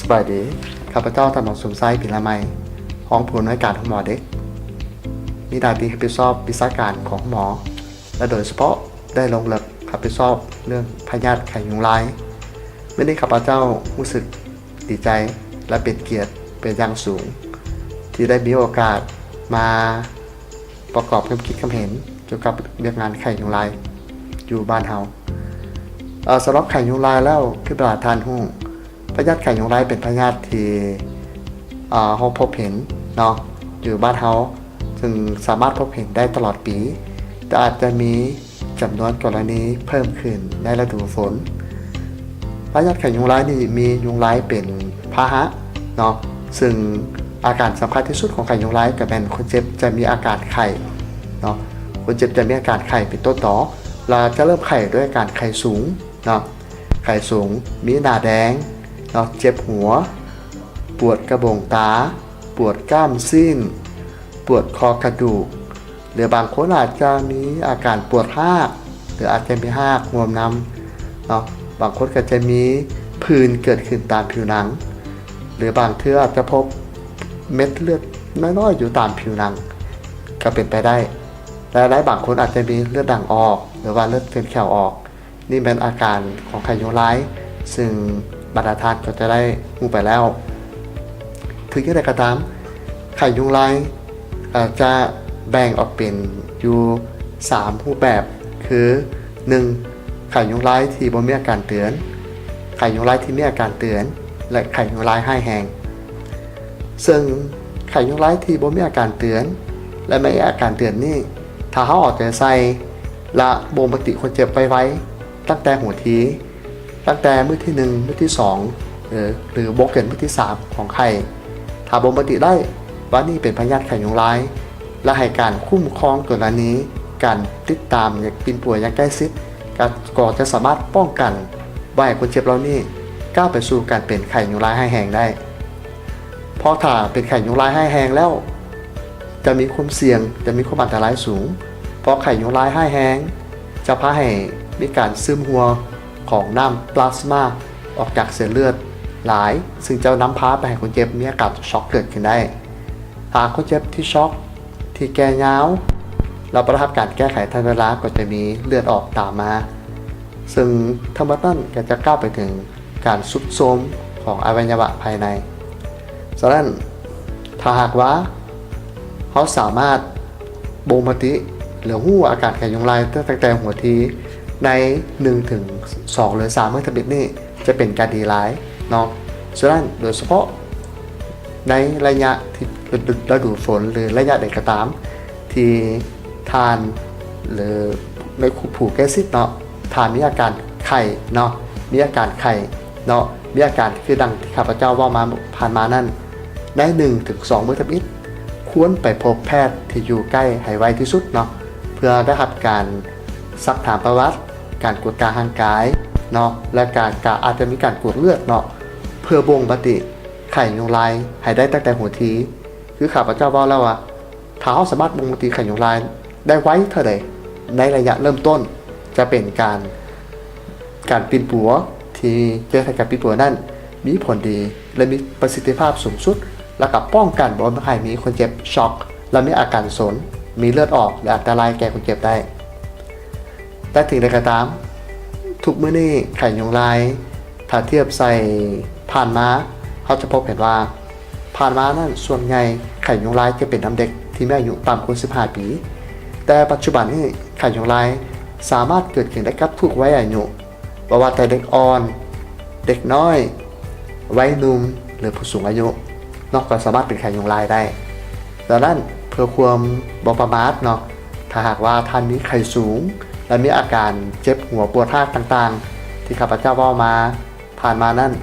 ສະບາຍດີ, ຂ້າພະເຈົ້າ ທ່ານໝໍ ສົມໄຊ ພິລະໄມ, ຮອງຜູ້ອຳນວຍການໂຮງໝໍເດັກ, ມີໜ້າທີ່ຮັບຜິດຊອບວິຊາການຂອງໂຮງໝໍ ແລະ ໂດຍສະເພາະໄດ້ລົງເລິກຮັບຜິດຊອບເລື່ອງພະຍາດໄຂ້ຍຸງລາຍ. ມື້ນີ້ຂ້າພະເຈົ້າຮູ້ສຶກດີໃຈ ແລະ ເປັນກຽດເປັນຢ່າງສູງ ທີ່ໄດ້ມີໂອກາດມາປະກອບຄວາມຄິດຄວາມເຫັນກ່ຽວກັບວຽກງານໄຂ້ຍຸງລາຍຢູ່ບ້ານເຮົາ. ເອີ ສຳລັບໄຂ້ຍຸງລາຍແລ້ວ ຄືບາງທ່ານຮູ້, ພະຍາດໄຂ້ຍຸງລາຍເປັນພະຍາດທີ່ ເອີ ເຮົາພົບເຫັນເນາະ ຢູ່ບ້ານເຮົາ, ເຊິ່ງສາມາດພົບເຫັນໄດ້ຕະຫຼອດປີ, ແຕ່ອາດຈະມີຈຳນວນກໍລະນີເພີ່ມຂຶ້ນໃນລະດູຝົນ. ພະຍາດໄຂ້ຍຸງລາຍນີ້ມີຍຸງລາຍເປັນພາຫະເນາະ, ເຊິ່ງອາການສຳຄັນທີ່ສຸດຂອງໄຂ້ຍຸງລາຍກໍແມ່ນຄົນເຈັບຈະມີອາການໄຂ້ເນາະ, ຄົນເຈັບຈະມີອາການໄຂ້ເປັນຕົ້ນຕໍ ແລະ ຈະເລີ່ມໄຂ້ດ້ວຍອາການໄຂ້ສູງເນາະ, ໄຂ້ສູງ, ມີໜ້າແດງເນາະ, ເຈັບຫົວ, ປວດກະບົງຕາ, ປວດກ້າມຊີ້ນ, ປວດຂໍ້ກະດູກ, ຫຼື ບາງຄົນອາດຈະມີອາການປວດຮາກ ຫຼື ອາດຈະມີຮາກຮ່ວມນຳເນາະ, ບາງຄົນກໍຈະມີຜື່ນເກີດຂຶ້ນຕາມຜິວໜັງ ຫຼື ບາງເທື່ອອາດຈະພົບເມັດເລືອດນ້ອຍໆຢູ່ຕາມຜິວໜັງ ກໍເປັນໄປໄດ້ ແລະ ຫຼາຍບາງຄົນອາດຈະມີເລືອດດັງອອກ ຫຼືວ່າເລືອດເຕັມແຂ້ວອອກ. ນີ້ແມ່ນອາການຂອງໄຂ້ຍຸງລາຍ ເຊິ່ງບັນດາທ່ານກໍຈະໄດ້ຮູ້ໄປແລ້ວ. ເຖິງຢ່າງໃດກໍຕາມ, ໄຂ້ຍຸງລາຍ ເອີ ຈະແບ່ງອອກເປັນຢູ່ສາມຮູບແບບ ຄື ໜຶ່ງ ໄຂ້ຍຸງລາຍທີ່ບໍ່ມີອາການເຕືອນ, ໄຂ້ຍຸງລາຍທີ່ມີອາການເຕືອນ ແລະ ໄຂ້ຍຸງລາຍຮ້າຍແຮງ. ເຊິ່ງໄຂ້ຍຸງລາຍທີ່ບໍ່ມີອາການເຕືອນ ແລະ ມີອາການເຕືອນນີ້ ຖ້າເຮົາເອົາໃຈໃສ່ ແລະ ບົ່ງມະຕິຄົນເຈັບໄວໆ ຕັ້ງແຕ່ຫົວທີ, ຕັ້ງແຕ່ມື້ທີໜຶ່ງ, ມື້ທີສອງ ເອີ ຫຼື ບໍ່ເກີນມື້ທີສາມຂອງໄຂ້, ຖ້າບົ່ງມະຕິໄດ້ວ່ານີ້ເປັນພະຍາດໄຂ້ຍຸງລາຍ ແລະ ໃຫ້ການຄຸ້ມຄອງກໍລະນີ ການຕິດຕາມ ແລະ ປິ່ນປົວຢ່າງໃກ້ຊິດ ກໍ ກໍຈະສາມາດປ້ອງກັນບໍ່ໃຫ້ຄົນເຈັບເຫຼົ່ານີ້ກ້າວໄປສູ່ການເປັນໄຂ້ຍຸງລາຍຮ້າຍແຮງໄດ້. ເພາະຖ້າເປັນໄຂ້ຍຸງລາຍຮ້າຍແຮງແລ້ວ ຈະມີຄວາມສ່ຽງ, ຈະມີຄວາມອັນຕະລາຍສູງ, ເພາະໄຂ້ຍຸງລາຍຮ້າຍແຮງຈະພາໃຫ້ມີການຊຶມຮົ່ວຂອງນ້ຳປລາສມາອອກຈາກເສັ້ນເລືອດຫຼາຍ, ເຊິ່ງຈະນຳພາໄປໃຫ້ຄົນເຈັບມີອາການຊັອກເກີດຂຶ້ນໄດ້. ຖ້າຄົນເຈັບທີ່ຊັອກ ທີ່ແກ່ຍາວ ແລ້ວບໍ່ໄດ້ຮັບການແກ້ໄຂທັນເວລາ ກໍຈະມີເລືອດອອກຕາມມາ, ເຊິ່ງທັງໝົດນັ້ນກໍຈະກ້າວໄປເຖິງການຊຸດໂຊມຂອງອະໄວຍະວະພາຍໃນ. ສະນັ້ນ ຖ້າຫາກວ່າເຮົາສາມາດບົ່ງມະຕິ ຫຼື ຮູ້ອາການການຍຸງລາຍຕັ້ງແຕ່ຫົວທີໃນໜຶ່ງເຖິງສອງ ຫຼື ສາມມື້ທຳອິດນີ້ ຈະເປັນການດີຫຼາຍເນາະ. ສະນັ້ນ ໂດຍສະເພາະໃນໄລຍະທີ່ລະດູຝົນ ຫຼື ໄລຍະໃດກໍຕາມ ທີ່ທ່ານ ຫຼື ໃນຜູ້ໃກ້ຊິດເນາະ ຖ້າມີອາການໄຂ້ເນາະ ມີອາການໄຂ້ເນາະ ມີອາການຄືດັ່ງທີ່ຂ້າພະເຈົ້າເວົ້າມາຜ່ານມານັ້ນ ໃນໜຶ່ງເຖິງສອງມື້ທຳອິດ ຄວນໄປພົບແພດທີ່ຢູ່ໃກ້ໃຫ້ໄວທີ່ສຸດເນາະ ເພື່ອໄດ້ຮັບການ ຊັກຖາມປະຫວັດ, ການກວດກາຮ່າງກາຍເນາະ ແລະ ການ ກະອາດຈະມີການກວດເລືອດເນາະ ເພື່ອບົ່ງມະຕິໄຂ້ຍຸງລາຍໃຫ້ໄດ້ຕັ້ງແຕ່ຫົວທີ. ຄືຂ້າພະເຈົ້າເວົ້າແລ້ວວ່າ ຖ້າເຮົາສາມາດບົ່ງມະຕິໄຂ້ຍຸງລາຍໄດ້ໄວເທົ່າໃດໃນໄລຍະເລີ່ມຕົ້ນ ຈະເປັນການ ການປິ່ນປົວທີ່ຈະເຮັດໃຫ້ການປິ່ນປົວນັ້ນມີຜົນດີ ແລະ ມີປະສິດທິພາບສູງສຸດ ແລະ ກໍປ້ອງກັນບໍ່ໃຫ້ມີຄົນເຈັບຊັອກ ແລະ ມີອາການສົນ, ມີເລືອດອອກ ແລະ ອັນຕະລາຍແກ່ຄົນເຈັບໄດ້. ແຕ່ເຖິງໃດກໍຕາມ, ທຸກມື້ນີ້ໄຂ້ຍຸງລາຍ ຖ້າທຽບໃສ່ຜ່ານມາ, ເຮົາຈະພົບເຫັນວ່າ ຜ່ານມານັ້ນ ສ່ວນໃຫຍ່ໄຂ້ຍຸງລາຍຈະເປັນນຳເດັກທີ່ມີອາຍຸຕ່ຳກວ່າສິບຫ້າປີ, ແຕ່ປັດຈຸບັນນີ້ໄຂ້ຍຸງລາຍສາມາດເກີດຂຶ້ນໄດ້ກັບທຸກໄວອາຍຸ, ບໍ່ວ່າແຕ່ເດັກອ່ອນ, ເດັກນ້ອຍ, ໄວໜຸ່ມ ຫຼື ຜູ້ສູງອາຍຸເນາະ ກໍສາມາດເປັນໄຂ້ຍຸງລາຍໄດ້. ດັ່ງນັ້ນ ເພື່ອຄວາມບໍ່ປະໝາດເນາະ, ຖ້າຫາກວ່າທ່ານມີໄຂ້ສູງ ແລະ ມີອາການເຈັບຫົວ, ປວດຮາກຕ່າງໆ ທີ່ຂ້າພະເຈົ້າເວົ້າມາຜ່ານມານັ້ນ,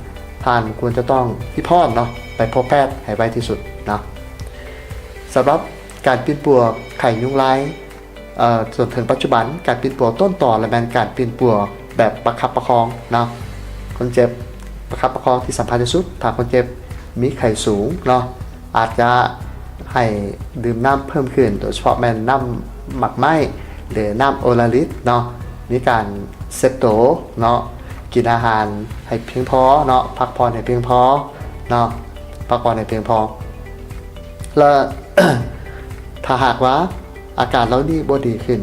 ທ່ານຄວນຈະຕ້ອງຮີບຮ້ອນເນາະ ໄປພົບແພດໃຫ້ໄວທີ່ສຸດເນາະ. ສຳລັບການປິ່ນປົວໄຂ້ຍຸງລາຍ ເອີ ຈົນເຖິງປັດຈຸບັນ, ການປິ່ນປົວຕົ້ນຕໍ ລະແມ່ນການປິ່ນປົວແບບປະຄັບປະຄອງເນາະ. ຄົນເຈັບປະຄັບປະຄອງທີ່ສຳຄັນທີ່ສຸດ, ຖ້າຄົນເຈັບມີໄຂ້ສູງເນາະ, ອາດຈະໃຫ້ດື່ມນ້ຳເພີ່ມຂຶ້ນ, ໂດຍສະເພາະແມ່ນນ້ຳໝາກໄມ້ ຫຼື ນ້ຳໂອລາລິດເນາະ. ມີການເຊັດໂຕເນາະ, ກິນອາຫານໃຫ້ພຽງພໍເນາະ, ພັກຜ່ອນໃຫ້ພຽງພໍ, ເນາະ ພັກຜ່ອນໃຫ້ພຽງພໍ ແລະ ຖ້າຫາກວ່າອາການເຫຼົ່ານີ້ບໍ່ດີຂຶ້ນ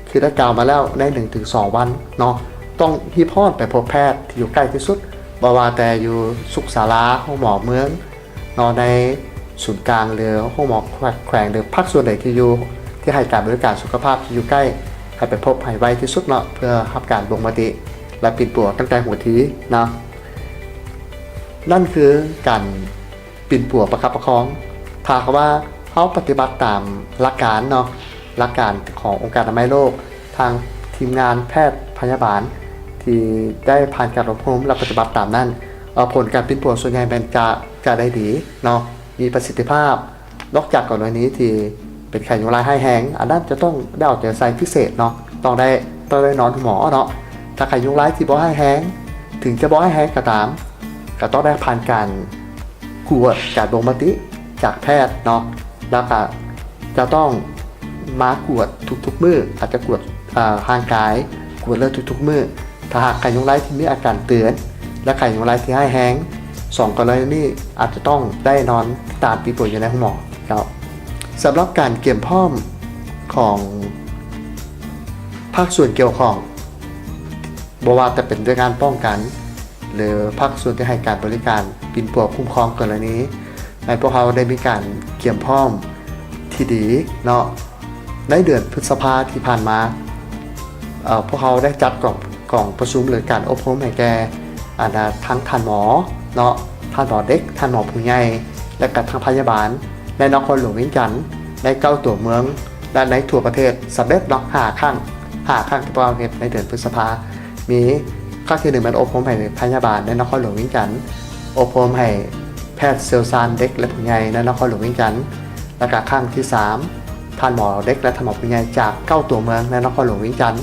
ຄືໄດ້ກ່າວມາແລ້ວໃນໜຶ່ງເຖິງສອງວັນເນາະ ຕ້ອງຮີບຮ້ອນໄປພົບແພດທີ່ຢູ່ໃກ້ທີ່ສຸດ ບໍ່ວ່າແຕ່ຢູ່ສຸກສາລາ ໂຮງໝໍເມືອງເນາະ ໃນສູນກາງ ຫຼື ໂຮງໝໍແຂວງ ຫຼື ພາກສ່ວນໃດທີ່ຢູ່ ທີ່ໃຫ້ການບໍລິການສຸຂະພາບທີ່ຢູ່ໃກ້ ໃຫ້ໄປພົບໃຫ້ໄວທີ່ສຸດເນາະ ເພື່ອຮັບການບົ່ງມະຕິ ແລະ ປິ່ນປົວຕັ້ງແຕ່ຫົວທີເນາະ. ນັ້ນຄືການປິ່ນປົວປະຄັບປະຄອງ. ຖ້າຫາກວ່າເຮົາປະຕິບັດຕາມຫຼັກການເນາະ ຫຼັກການຂອງອົງການອະນາໄມໂລກ, ທາງທີມງານແພດພະຍາບານທີ່ໄດ້ຜ່ານການອົບຮົມ ແລະ ປະຕິບັດຕາມນັ້ນ, ເອີ ຜົນການປິ່ນປົວສ່ວນໃຫຍ່ແມ່ນຈະ, ຈະໄດ້ດີເນາະ, ມີປະສິດທິພາບ. ນອກຈາກກໍລະນີທີ່ເປັນໄຂ້ຍຸງລາຍຮ້າຍແຮງ, ອັນນັ້ນຈະຕ້ອງໄດ້ເອົາໃຈໃສ່ພິເສດເນາະ, ຕ້ອງໄດ້, ຕ້ອງໄດ້ນອນໂຮງໝໍເນາະ. ຖ້າໄຂ້ຍຸງລາຍທີ່ບໍ່ຮ້າຍແຮງ, ເຖິງຈະບໍ່ຮ້າຍແຮງກໍຕາມ, ກໍຕ້ອງໄດ້ຜ່ານການກວດການບົ່ງມະຕິຈາກແພດເນາະ, ແລ້ວກໍຈະຕ້ອງມາກວດທຸກໆມື້, ອາດຈະກວດ, ເອີ, ຮ່າງກາຍ, ກວດເລືອດທຸກໆມື້. ຖ້າຫາກໄຂ້ຍຸງລາຍທີ່ມີອາການເຕືອນ ແລະ ໄຂ້ຍຸງລາຍທີ່ຮ້າຍແຮງ, ສອງກໍລະນີນີ້ອາດຈະຕ້ອງໄດ້ນອນຕິດຕາມປິ່ນປົວຢູ່ໃນໂຮງໝໍເຈົ້າ. ສຳລັບການກຽມພ້ອມຂອງພາກສ່ວນກ່ຽວຂ້ອງ, ບໍ່ວ່າຈະເປັນວຽກງານປ້ອງກັນ ຫຼື ພາກສ່ວນທີ່ໃຫ້ການບໍລິການປິ່ນປົວຄຸ້ມຄອງກໍລະນີ, ໃຫ້ພວກເຮົາໄດ້ມີການກຽມພ້ອມທີ່ດີເນາະ. ໃນເດືອນພຶດສະພາທີ່ຜ່ານມາ, ເອີ, ພວກເຮົາໄດ້ຈັດກອງ, ກອງປະຊຸມ ຫຼື ການອົບຮົມໃຫ້ແກ່ ອັນນາ, ທັງທ່ານໝໍເນາະ, ທ່ານໝໍເດັກ, ທ່ານໝໍຜູ້ໃຫຍ່ ແລະ ກະທັງພະຍາບານ ໃນນະຄອນຫຼວງວຽງຈັນ, ໃນເກົ້າຕົວເມືອງ ແລະ ໃນທົ່ວປະເທດ ສຳເລັດເນາະ ຫ້າຄັ້ງ, ຫ້າຄັ້ງທີ່ພວກເຮົາເຮັດໃນເດືອນພຶດສະພາ. ມີຄັ້ງທີໜຶ່ງແມ່ນອົບຮົມໃຫ້ພະຍາບານໃນນະຄອນຫຼວງວຽງຈັນ, ອົບຮົມໃຫ້ແພດຊ່ຽວຊານເດັກ ແລະ ຜູ້ໃຫຍ່ໃນນະຄອນຫຼວງວຽງຈັນ, ແລ້ວກະຄັ້ງທີສາມ ທ່ານໝໍເດັກ ແລະ ທ່ານໝໍຜູ້ໃຫຍ່ຈາກເກົ້າຕົວເມືອງໃນນະຄອນຫຼວງວຽງຈັນ,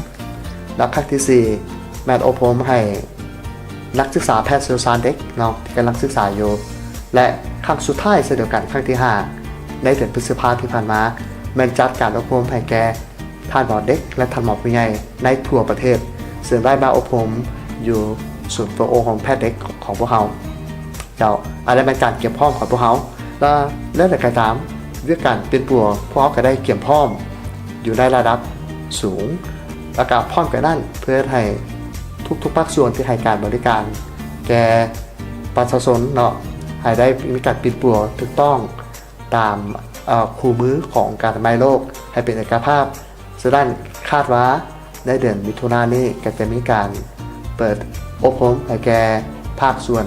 ແລະ ຄັ້ງທີສີ່ແມ່ນອົບຮົມໃຫ້ນັກສຶກສາແພດຊ່ຽວຊານເດັກເນາະ ທີ່ກຳລັງສຶກສາຢູ່, ແລະ ຄັ້ງສຸດທ້າຍເຊັ່ນດຽວກັນ, ຄັ້ງທີຫ້າ ໃນເດືອນພຶດສະພາທີ່ຜ່ານມາ, ແມ່ນຈັດການອົບຮົມໃຫ້ແກ່ ທ່ານໝໍເດັກ ແລະ ທ່ານໝໍຜູ້ໃຫຍ່ໃນທົ່ວປະເທດ ເຊິ່ງໄດ້ມາອົບຮົມຢູ່ສູນຝຶກອົບຮົມແພດເດັກຂອງພວກເຮົາເຈົ້າ. ອັນນັ້ນແມ່ນການກຽມພ້ອມຂອງພວກເຮົາ ແລະ ແນວໃດກໍຕາມ, ວຽກການປິ່ນປົວ ພວກເຮົາກໍໄດ້ກຽມພ້ອມຢູ່ໃນລະດັບສູງ ແລ້ວກໍພ້ອມກັນນັ້ນ ເພື່ອເຮັດໃຫ້ທຸກໆພາກສ່ວນທີ່ໃຫ້ການບໍລິການແກ່ປະຊາຊົນເນາະ ໃຫ້ໄດ້ມີການປິ່ນປົວຖືກຕ້ອງ ຕາມ, ເອີ, ຄູ່ມືຂອງອົງການອະນາໄມໂລກໃຫ້ເປັນເອກະພາບ. ສະນັ້ນຄາດວ່າໃນເດືອນມິຖຸນານີ້ກໍຈະມີການເປີດອົບຮົມໃຫ້ແກ່ພາກສ່ວນ,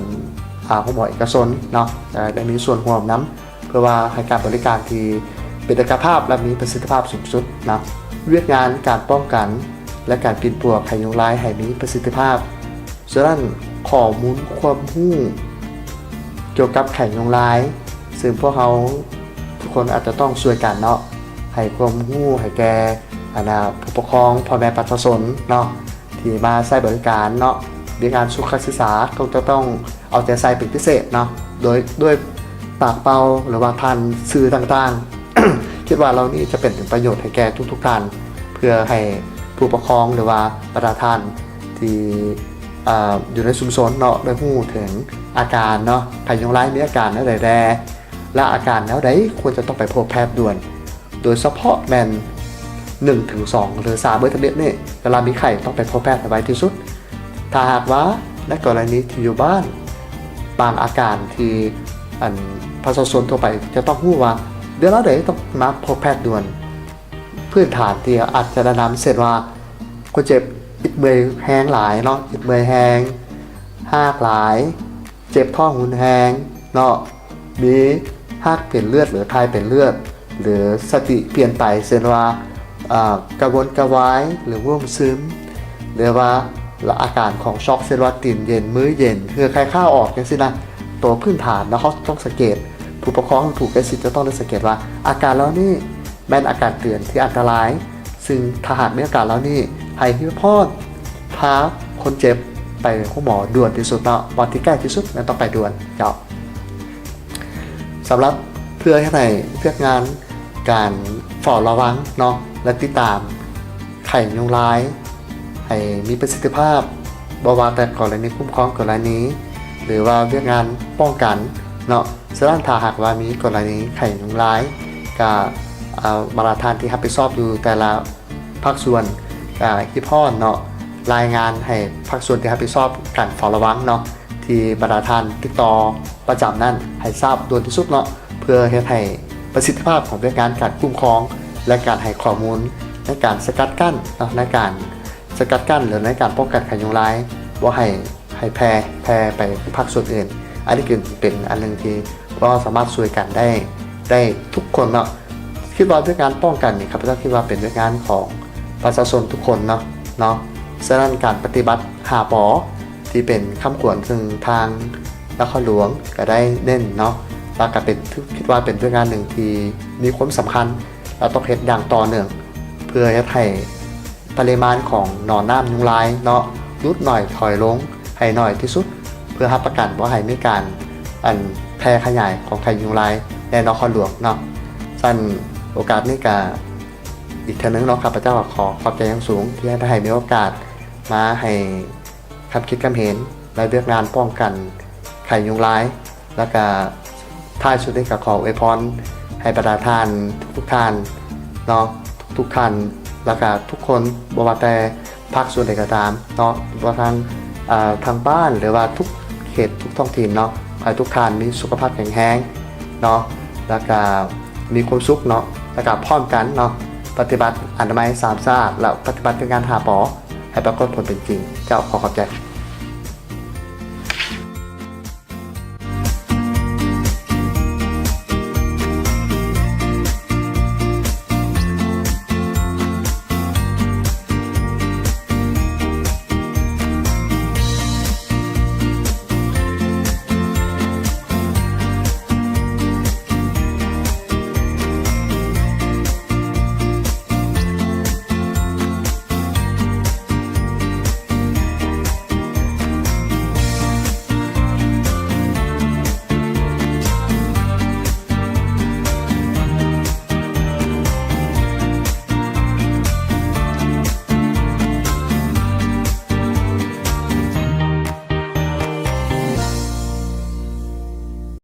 ອາ, ໂຮງໝໍເອກະຊົນເນາະ, ຈະໄດ້ມີສ່ວນຮ່ວມນຳ ເພື່ອວ່າໃຫ້ການບໍລິການທີ່ເປັນເອກະພາບ ແລະ ມີປະສິດທິພາບສູງສຸດນະ. ວຽກງານການປ້ອງກັນ ແລະ ການປິ່ນປົວໄຂ້ຍຸງລາຍໃຫ້ມີປະສິດທິພາບ. ສະນັ້ນ ຂໍ້ມູນຄວາມຮູ້ກ່ຽວກັບໄຂ້ຍຸງລາຍ ເຊິ່ງພວກເຮົາທຸກຄົນອາດຈະຕ້ອງຊ່ວຍກັນເນາະ ໃຫ້ຄວາມຮູ້ໃຫ້ແກ່ ອັນນາ ຜູ້ປົກຄອງ, ພໍ່ແມ່ປະຊາຊົນເນາະ ທີ່ມາໃຊ້ບໍລິການເນາະ, ວຽກງານສຸຂະສຶກສາກໍຈະຕ້ອງເອົາໃຈໃສ່ເປັນພິເສດເນາະ ໂດຍ, ດ້ວຍປາກເປົ່າ ຫຼືວ່າຜ່ານສື່ຕ່າງໆ. ຄິດວ່າເຫຼົ່ານີ້ຈະເປັນປະໂຫຍດໃຫ້ແກ່ທຸກໆທ່ານ ເພື່ອໃຫ້ຜູ້ປົກຄອງ ຫຼືວ່າບັນດາທ່ານທີ່, ເອີ, ຢູ່ໃນຊຸມຊົນເນາະ ໄດ້ຮູ້ເຖິງອາການເນາະ, ໄຂ້ຍຸງລາຍມີອາການແນວໃດແດ່ ແລະ ອາການແນວໃດຄວນຈະຕ້ອງໄປພົບແພດດ່ວນ. ໂດຍສະເພາະແມ່ນໜຶ່ງເຖິງສອງ ຫຼື ສາມມື້ທຳອິດນີ້ ເວລາມີໄຂ້ຕ້ອງໄປພົບແພດໃຫ້ໄວທີ່ສຸດ. ຖ້າຫາກວ່າໃນກໍລະນີທີ່ຢູ່ບ້ານ ບາງອາການທີ່ ອັນ ປະຊາຊົນທົ່ວໄປຈະຕ້ອງຮູ້ວ່າ ເວລາໃດຕ້ອງມາພົບແພດດ່ວນ, ພື້ນຖານທີ່ອາດຈະແນະນຳ ເຊັ່ນວ່າ ຄົນເຈັບອິດເມື່ອຍແຮງຫຼາຍເນາະ, ອິດເມື່ອຍແຮງ, ຮາກຫຼາຍ, ເຈັບທ້ອງຮຸນແຮງເນາະ, ມີຮາກເປັນເລືອດ ຫຼື ຖ່າຍເປັນເລືອດ ຫຼື ສະຕິປ່ຽນໄປ ເຊັ່ນວ່າ ອາ ກະວົນກະວາຍ ຫຼື ຫວງຊຶມ ຫຼືວ່າອາການຂອງຊັອກ ເຊັ່ນວ່າ ຕີນເຢັນ ມືເຢັນ ເຫື່ອໄຄຄາວອອກ ຈັ່ງຊີ້ນະ. ໂຕພື້ນຖານເນາະ ເຮົາຕ້ອງສັງເກດ, ຜູ້ປົກຄອງ ຫຼື ຜູ້ໃກ້ຊິດຈະຕ້ອງໄດ້ສັງເກດວ່າ ອາການເຫຼົ່ານີ້ແມ່ນອາການເຕືອນທີ່ອັນຕະລາຍ, ຊຶ່ງຖ້າຫາກມີອາການເຫຼົ່ານີ້ ໃຫ້ຮີບຮ້ອນພາຄົນເຈັບໄປໂຮງໝໍດ່ວນທີ່ສຸດເນາະ, ບ່ອນທີ່ໃກ້ທີ່ສຸດແມ່ນຕ້ອງໄປດ່ວນເຈົ້າ. ສຳລັບເພື່ອເຮັດໃຫ້ວຽກງານການເຝົ້າລະວັງເນາະ ແລະ ຕິດຕາມໄຂ້ຍຸງລາຍໃຫ້ມີປະສິດທິພາບ, ບໍ່ວ່າແຕ່ກໍລະນີຄຸ້ມຄອງກໍລະນີ ຫຼືວ່າວຽກງານປ້ອງກັນ ເນາະ. ສະນັ້ນ ຖ້າຫາກວ່າມີກໍລະນີໄຂ້ຍຸງລາຍ ກະ ເອີ ບັນດາທ່ານທີ່ຮັບຜິດຊອບຢູ່ແຕ່ລະພາກສ່ວນ ກະຮີບຮ້ອນເນາະ ລາຍງານໃຫ້ພາກສ່ວນທີ່ຮັບຜິດຊອບການເຝົ້າລະວັງເນາະ ທີ່ບັນດາທ່ານຕິດຕໍ່ປະຈຳນັ້ນ ໃຫ້ຊາບດ່ວນທີ່ສຸດເນາະ ເພື່ອເຮັດໃຫ້ປະສິດທິພາບຂອງວຽກງານການຄຸ້ມຄອງ ແລະ ການໃຫ້ຂໍ້ມູນໃນການສະກັດກັ້ນເນາະ ໃນການສະກັດກັ້ນ ຫຼື ໃນການປ້ອງກັນໄຂ້ຍຸງລາຍ ບໍ່ໃຫ້ ໃຫ້ແຜ່ ແຜ່ໄປພາກສ່ວນອື່ນ. ອັນນີ້ຄືເປັນອັນໜຶ່ງທີ່ພວກເຮົາສາມາດຊ່ວຍກັນໄດ້ ໄດ້ທຸກຄົນເນາະ. ຄິດວ່າວຽກງານປ້ອງກັນນີ້ ຂ້າພະເຈົ້າຄິດວ່າເປັນວຽກງານຂອງປະຊາຊົນທຸກຄົນເນາະ ເນາະ. ສະນັ້ນ ການປະຕິບັດຫ້າ ປ ທີ່ເປັນຄຳຂວັນ ເຊິ່ງທາງນະຄອນຫຼວງກໍໄດ້ເນັ້ນເນາະ ແລ້ວກໍເປັນ ຖື ຄິດວ່າເປັນວຽກງານໜຶ່ງທີ່ມີຄວາມສຳຄັນ ແລະ ຕ້ອງເຮັດຢ່າງຕໍ່ເນື່ອງ ເພື່ອເຮັດໃຫ້ປະລິມານຂອງໜອນນ້ຳຍຸງລາຍເນາະ ຫຼຸດໜ້ອຍຖອຍລົງໃຫ້ໜ້ອຍທີ່ສຸດ ເພື່ອຮັບປະກັນບໍ່ໃຫ້ມີການ ອັນ ແຜ່ຂະຫຍາຍຂອງໄຂ້ຍຸງລາຍໃນນະຄອນຫຼວງເນາະ. ຊັ້ນໂອກາດນີ້ກະ ອີກເທື່ອໜຶ່ງເນາະ ຂ້າພະເຈົ້າກໍຂໍຂອບໃຈຢ່າງສູງ ທີ່ໄດ້ໃຫ້ມີໂອກາດມາໃຫ້ຄຳຄິດຄຳເຫັນ ແລະ ວຽກງານປ້ອງກັນໄຂ້ຍຸງລາຍ ແລ້ວກະທ້າຍສຸດນີ້ກໍຂໍອວຍພອນໃຫ້ບັນດາທ່ານທຸກໆທ່ານເນາະ ທຸກໆທ່ານ ແລ້ວກະທຸກຄົນ ບໍ່ວ່າແຕ່ພາກສ່ວນໃດກໍຕາມເນາະ ບໍ່ວ່າທາງ ເອີ ທາງບ້ານ ຫຼືວ່າທຸກເຂດທຸກທ້ອງຖິ່ນເນາະ ໃຫ້ທຸກທ່ານມີສຸຂະພາບແຂງແຮງເນາະ ແລ້ວກະມີຄວາມສຸກເນາະ ແລ້ວກະພ້ອມກັນເນາະ ປະຕິບັດອະນາໄມສາມສະອາດ ແລະ ປະຕິບັດວຽກງານຫ້າ ປ ໃຫ້ປາກົດຜົນເປັນຈິງ. ເຈົ້າ ຂໍຂອບໃຈ.